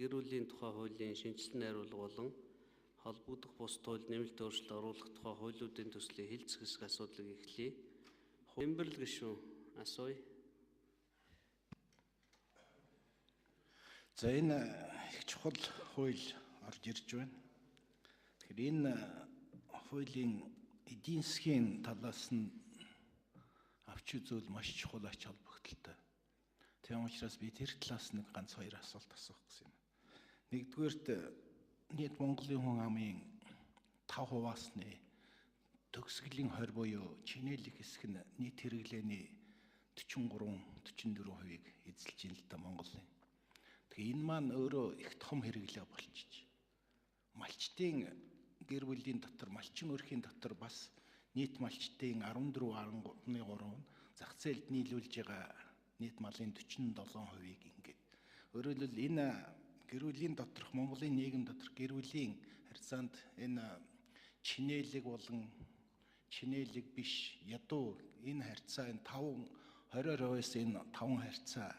Гэр бүлийн тухай хуулийн шинэчлэн найруулга болон холбогдох бус туйлд нэмэлт өөрчлөлт оруулах тухай хуулиудын төслийн хэлцэх хэсэг асуудлыг эхлэе. Тэмбэрлэл гишүүн асууя. За, энэ их чухал хууль орж ирж байна. Тэгэхээр энэ хуулийн эдийн засгийн талаас нь авч үзвэл маш чухал ач холбогдолтой. Тийм учраас би тэр талаас нэг ганц хоёр асуулт асуух гэсэн юм. Нэгдүгээрт, нийт Монголын хүн амын 5%-аас нь төгсгөлийн 20 буюу чинээлэг хэсэг нь нийт хэрэглээний 43 44%-ийг эзэлж байна л да Монголын. Тэгэхээр энэ маань өөрөө их том хэрэглээ болчих. Малчдын гэр бүлийн дотор, малчин өрхийн дотор бас нийт малчдын 14.3 нь зах зээлд нийлүүлж байгаа нийт малын 47%-ийг ингээд. Өөрөөр хэлбэл, энэ гэр бүлийн доторх, Монголын нийгэм доторх гэр бүлийн харьцаанд энэ чинээлэг болон чинээлэг биш ядуу энэ харьцаа, энэ 5 20%-аас энэ 5 харьцаа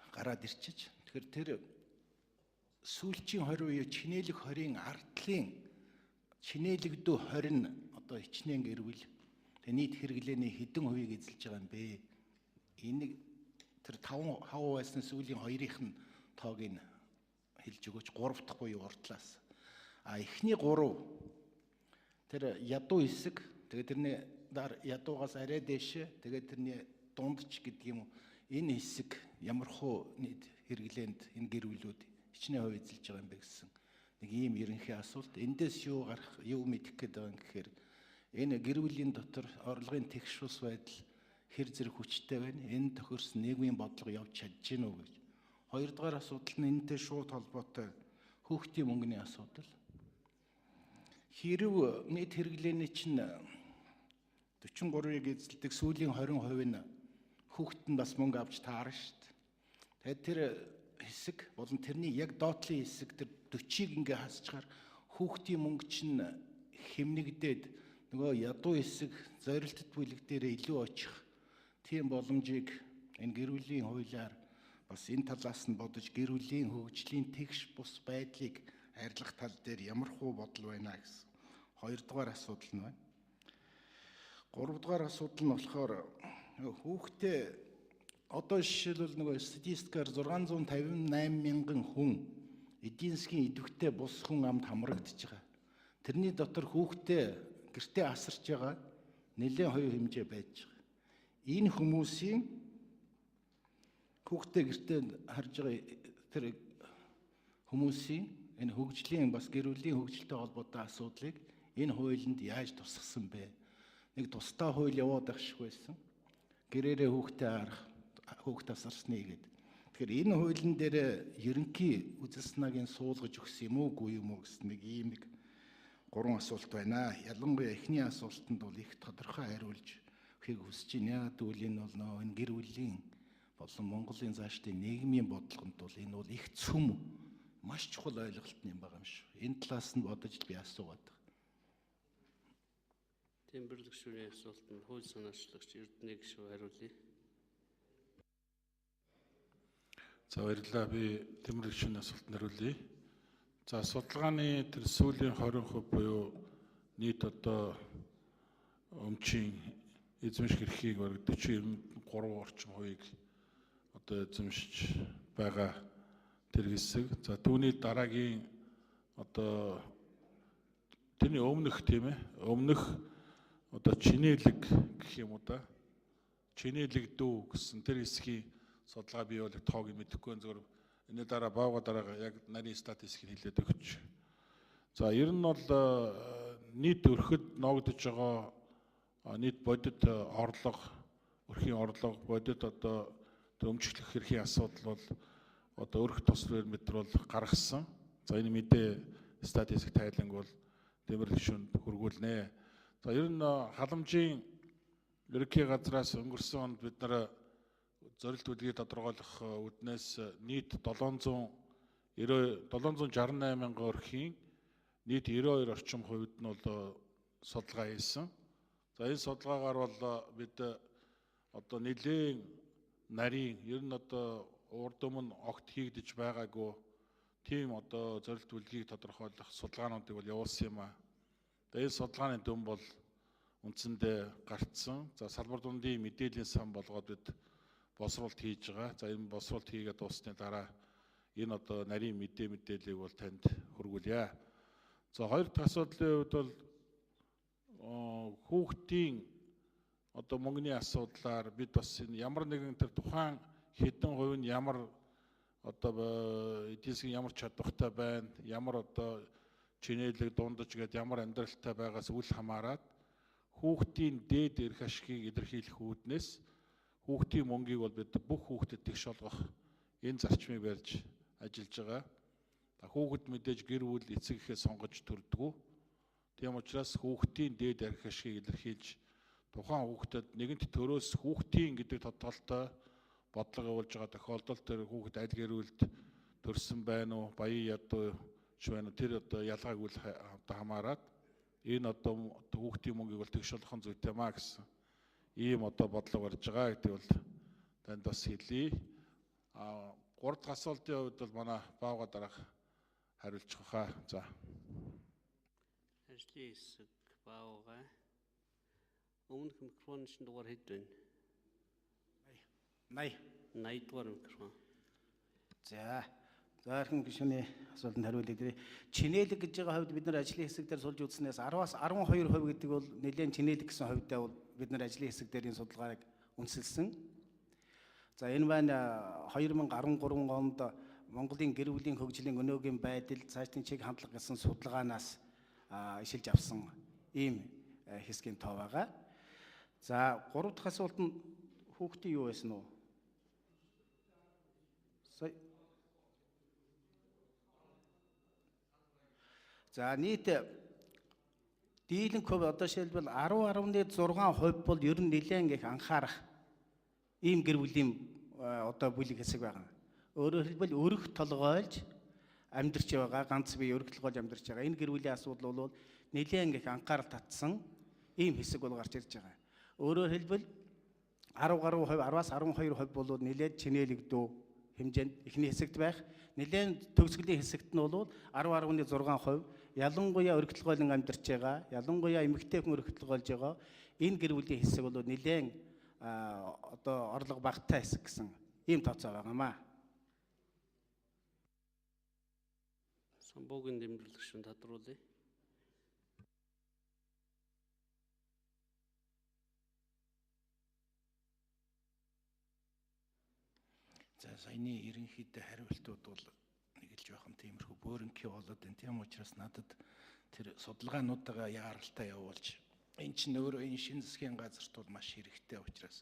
гараад ирчиж. Тэгэхээр тэр сүүлчийн 20 буюу чинээлэг 20-ын ардлын чинээлэгдүү 20 нь одоо хичнээн гэр бүл тэг нийт хэрэглээний хэдэн хувийг эзэлж байгаа юм бэ? Энийг тэр 5 хав байсан сүүлийн хоёрынх нь тоог нь хэлж өгөөч, 3 дахь буюу урдлаас. А эхний 3 тэр ядуу хэсэг, тэгээд тэрний дар ядуугаас арай дээшээ, тэгээд тэрний дундч гэдэг юм уу, энэ хэсэг ямар хуу нийт хэрэглээнд энэ гэр бүлүүд хичнээн хувь эзэлж байгаа юм бэ гэсэн нэг ийм ерөнхий асуулт. Эндээс юу гарах, юу мэдэх гээд байгаа юм гэхээр энэ гэр бүлийн дотор орлогын тэгш ус байдал хэр зэрэг хүчтэй байна. Энэ тохирсон нийгмийн бодлого явж чадж гин үү гэж. Хоёрдугаар асуудал нь энэтэй шууд холбоотой хүүхдийн мөнгөний асуудал. Хэрв нийт хэрэглээний чинь 43-ыг эзэлдэг сүүлийн 20% нь хүүхэд нь бас мөнгө авч таарна шүү дээ. Тэгээд тэр хэсэг болон тэрний яг доотлын хэсэг тэр 40-ыг ингээ хасчгаар хүүхдийн мөнгө чинь хэмнэгдээд нөгөө ядуу хэсэг зорилтод бүлэг дээр илүү очих тийм боломжийг энэ гэр бүлийн хуулиар бас энэ талаас нь бодож гэр бүлийн хөгжлийн тэгш бус байдлыг арилгах тал дээр ямар хуу бодол байна гэсэн хоёрдугаар асуудал нь байна. Гуравдугаар асуудал нь болохоор хүүхдээ одоо жишээлбэл нөгөө статистикаар 658 мянган хүн эдийн засгийн идэвхтэй бус хүн амд хамрагдаж байгаа. Тэрний дотор хүүхдээ гэртээ асарч байгаа нэлээн хоёр хэмжээ байж байгаа. Энэ хүмүүсийн хүүхдээ гэртээ харж байгаа тэр хүмүүсийн энэ хөгжлийн бас гэр бүлийн хөгжилтэй холбоотой асуудлыг энэ хуулинд яаж тусгасан бэ? Нэг тусдаа хууль яваад ах шиг байсан. Гэрээрээ хүүхдээ харах, хүүхд асарсны гээд. Тэгэхээр энэ хуулийн дээр ерөнхий үзэл санааг нь суулгаж өгсөн юм уугүй юм уу гэсэн нэг ийм нэг гурван асуулт байна. Ялангуяа эхний асуултанд бол их тодорхой хариулж өгөхийг хүсэж байна. Яагаад гэвэл энэ бол нөө энэ гэр бүлийн болон Монголын заашдын нийгмийн бодлогонд бол энэ бол их цөм маш чухал ойлголт юм байгаа юм шүү. Энэ талаас нь бодож би асуугаад байгаа. Тэмбэрлэл гишүүний асуултанд хууль санаачлагч Эрдэнэ гишүүн хариулъя. За, баярлалаа. Би Тэмбэрлэл гишүүний асуултанд хариулъя. За, судалгааны тэр сүүлийн 20% буюу нийт одоо өмчийн эзэмших эрхийг бараг 43 орчим хувийг одоо эзэмшиж байгаа тэр хэсэг. За, түүний дараагийн одоо тэрний өмнөх, тийм ээ, өмнөх одоо чинээлэг гэх юм уу да. Чинээлэг дүү гэсэн тэр хэсгийн судалгаа би бол тоог мэдэхгүй, зөвхөн энэ дараа баага дараагаа яг нарийн статистикийг хэлээд өгч. За, ер нь бол нийт өрхөд ноогдож байгаа нийт бодит орлого, өрхийн орлого, бодит одоо тэр өмчлөх эрхийн асуудал бол одоо өрх тус метр бол гаргасан. За, энэ мэдээ статистик тайланг бол Тэмбэрлэл гишүүнд хүргүүлнэ. За, ер нь халамжийн ерөнхий газраас өнгөрсөн онд бид нар зорилт бүлгийг тодорхойлох үүднээс нийт 790 768 мянган өрхийн нийт 92 орчим хувьд нь бол судалгаа хийсэн. За, энэ судалгаагаар бол бид одоо нэлээн нарийн ер нь одоо урд өмнө огт хийгдэж байгаагүй тийм одоо зорилт бүлгийг тодорхойлох судалгаануудыг бол явуулсан юм аа. Тэгээ энэ судалгааны дүн бол үндсэндээ гарцсан. За, салбар дундын мэдээллийн сан болгоод бид боловсруулалт хийж байгаа. За, энэ боловсруулалт хийгээд дууссаны дараа энэ одоо нарийн мэдээллийг бол танд хүргүүлье. За, хоёр дахь асуудлын хувьд бол хүүхдийн одоо мөнгөний асуудлаар бид бас энэ ямар нэгэн тэр тухайн хэдэн хувь нь ямар одоо эдийн засгийн ямар чадвартай байна, ямар одоо чинээлэг дундаж гээд ямар амьдралтай байгаас үл хамааран хүүхдийн дээд эрх ашигыг илэрхийлэх үүднээс хүүхдийн мөнгийг бол бид бүх хүүхдэд тэгш олгох энэ зарчмыг барьж ажиллаж байгаа. Хүүхэд мэдээж гэр бүл эцэг эхээ сонгож төрдөггүй. Тийм учраас хүүхдийн дээд эрх ашигыг илэрхийлж тухайн хүүхдэд нэгэнт төрөөс хүүхдийн гэдэг тодголтой бодлого явуулж байгаа тохиолдолд тэр хүүхэд аль гэр бүлд төрсөн байна уу, баян ядуу ч байна уу, тэр одоо ялгааг үл одоо хамааран энэ одоо хүүхдийн мөнгийг бол тэгш болгох нь зүйтэй маа гэсэн ийм одоо бодлого барьж байгаа гэдэг бол танд бас хэлье. А гурав дахь асуултын хувьд бол манай баавга дарга хариулчих хаа. За. Ажлын хэсэг баавгай. Өмнөх микрофоны чинь дугаар хэд байна? 80. 80 дугаар микрофон. За. За, эрхэм гишүүний асуултанд хариулъя. Тэр чинээлэг гэж байгаа хувьд бид нар ажлын хэсэг дээр сулж үзснээс 10-аас 12% гэдэг бол нэлээд чинээлэг гэсэн хувьдаа бол бид нар ажлын хэсэг дээр энэ судалгааг үндэслэсэн. За, энэ маань 2013 онд Монголын гэр бүлийн хөгжлийн өнөөгийн байдал цаашдын чиг хандлага гэсэн судалгаанаас ишилж авсан ийм хэсгийн тоо байгаа. За, гурав дахь асуулт нь хүүхдийн юу байсан уу? За, нийт дийлэнх хувь одоо жишээлбэл 10.6% бол ер нь нэлээд их анхаарах ийм гэр бүлийн одоо бүлэг хэсэг байгаа. Өөрөөр хэлбэл өрх толгойлж амьдарч байгаа, ганц бие өрх толгойлж амьдарч байгаа. Энэ гэр бүлийн асуудал бол нэлээд их анхаарал татсан ийм хэсэг бол гарч ирж байгаа. Өөрөөр хэлбэл 10 гаруй хувь, 10-аас 12% бол нэлээд чинээлэгдүү хэмжээнд эхний хэсэгт байх. Нэлээд төгсгөлийн хэсэгт нь бол 10.6% ялангуяа өргөтөлгөөлөн амьдарч байгаа, ялангуяа эмэгтэй хүн өргөтөлгөөлж байгаа энэ гэр бүлийн хэсэг бол нэлээд одоо орлого багатай хэсэг гэсэн ийм тооцоо байгаамаа. Самбуугийн дэмжлэг гишүүн тодруулъя. За, саяны ерөнхийдөө хариултууд бол нэг л жоохон тиймэрхүү бөөрөнхий болоод байна. Тийм учраас надад тэр судалгаануудаа яаралтай явуулж энэ чинь өөрөө энэ шин засгийн газарт бол маш хэрэгтэй учраас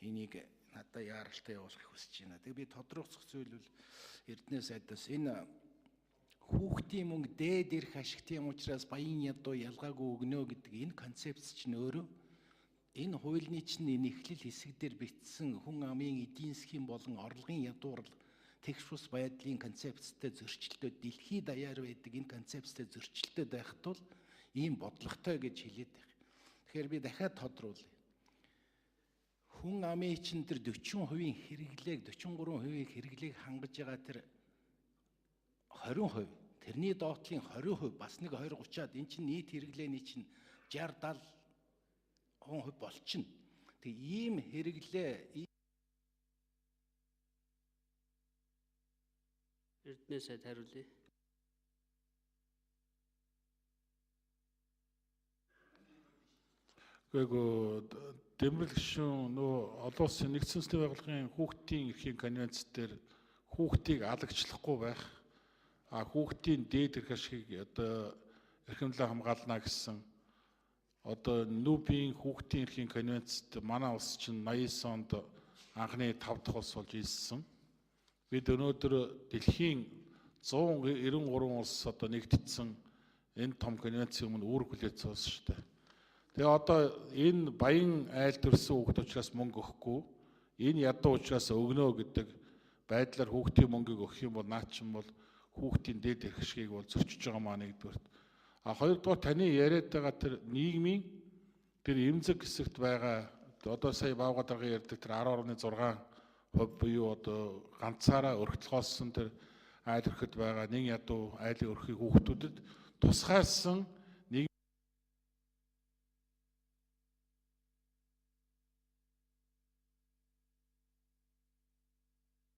энийг надад яаралтай явуулахыг хүсэж байна. Тэгээ би тодруулах зүйл бол Эрдэнэ сайдаас энэ хүүхдийн мөнгө дээд ирэх ашиг тийм учраас баян ядуу ялгаагүй өгнө гэдэг энэ концепц чинь өөрөө энэ хуулийн чинь энэ эхлэл хэсэг дээр бичсэн хүн амын эдийн засгийн болон орлогын ядуурл тэгш бус байдлын концепцтэй зөрчилдөд дэлхийд даяар байдаг энэ концепцтэй зөрчилдөд байх тул ийм бодлоготой гэж хэлээд байх. Тэгэхээр би дахиад тодруулъя. Хүн амын чинь тэр 40% хэрэглээг 43% хэрэглээг хангаж байгаа тэр 20%, тэрний доотлын 20% бас нэг 20 30-аад энэ чинь нийт хэрэглээний чинь 60 70% болчихно. Тэг ийм хэрэглээ Эрдэнэ сайд хариулъя. Гэхдээ Дэмрэл гишүүн нөгөө олон улсын нэгдсэн үндэсний байгууллагын хүүхдийн эрхийн конвенц дээр хүүхдийг алагчлахгүй байх, а хүүхдийн дээд эрх ашигыг одоо эрхэмлэн хамгаална гэсэн одоо НҮБ-ийн хүүхдийн эрхийн конвенцэд манай улс чинь 89 онд анхны 5 дахь улс болж элссэн. Бид өнөөдөр дэлхийн 193 улс одоо нэгдсэн энэ том конвенцийн өмнө үүрэг хүлээсэн улс шүү дээ. Тэгээ одоо энэ баян айл төрсэн хүүхд учраас мөнгө өгөхгүй, энэ ядуу учраас өгнө гэдэг байдлаар хүүхдийн мөнгийг өгөх юм бол наа чин бол хүүхдийн дээд эрх ашигыг бол зөрчиж байгаа маа нэгдүгээрт. А хоёрдугаар таны яриад байгаа тэр нийгмийн тэр эмзэг хэсэгт байгаа одоо сая баавга даргын ярьдаг тэр 10.6 хувь буюу одоо ганцаараа өрхөлгөөссөн тэр айл өрхөд байгаа нэн ядуу айлын өрхийг хүүхдүүдэд тусгайлсан.